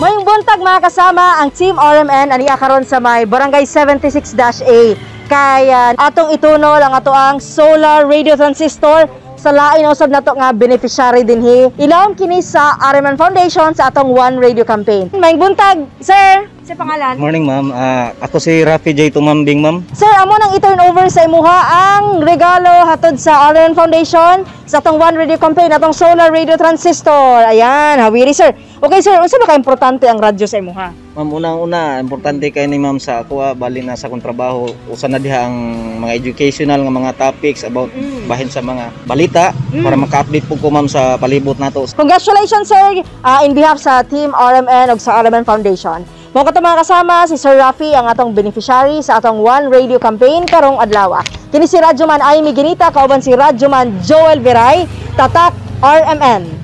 Maayong buntag, mga kasama, ang Team RMN ania karon sa may Barangay 76-A kay atong itunol ang ato ang solar radio transistor sa lain usab nato nga beneficiary dinhi. Ilawom kini sa RMN Foundation sa atong One Radio campaign. Maayong buntag, sir. Sa pangalan? Morning, ma'am. Ako si Rafi J. Tumambing, ma'am. Sir, amo nang i-turn over sa imuha ang regalo hatod sa RMN Foundation sa atong One Radio campaign, atong solar radio transistor. Ayan, hawiri, sir. Okay sir, unsa ba ka importante ang radyo sa imuha? Ma'am, unang-una, importante kay ni, ma'am, sa ako, bali na sa akong trabaho, usa na diha ang mga educational nga mga topics about bahin sa mga balita para maka-update po ko, ma'am, sa palibot nato. Congratulations, sir, in behalf sa Team RMN ug sa RMN Foundation. Mao kato, mga kasama, si Sir Rafi ang atong beneficiary sa atong One Radio campaign karong adlaw. Kini si Radyoman Amy Ginita kauban si Radyoman Joel Viray, Tatak RMN.